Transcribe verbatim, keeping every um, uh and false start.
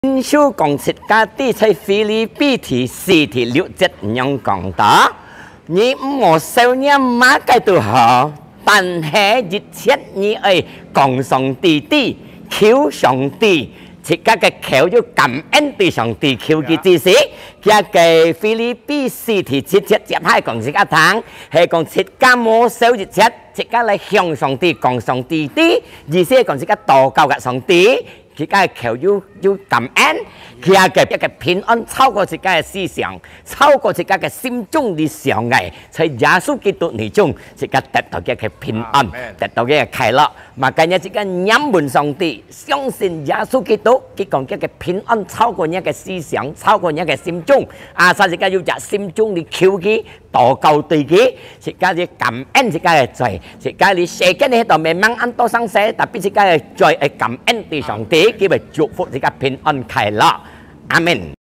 經書講自家知在腓立比第四第六節恁樣講到：你毋好愁念麼个都好，但係一切你愛講上帝知，求上帝，自家个口要感恩對上帝求佢知識。佢个腓立比四第七節接下講自家聽，係講自家無愁一切，自家來向上帝講上帝知，意思係講自家禱告个上帝。 自家个口有有感恩，佢个一个平安超過自家个思想，超過自家个心中理想个，在耶穌基督內中，自家得到佢个平安，得到佢个快樂。嘛，今日自家仰望上帝，相信耶穌基督，佢講佢个平安超過你个思想，超過你个心中。啊，所以自家有隻心中的求佢， 禱告對佢，自家个感恩自家个罪，自家个世間裡頭memang恁多生事，tapi自家个罪愛感恩對上帝，佢會祝福自家平安快樂。阿門。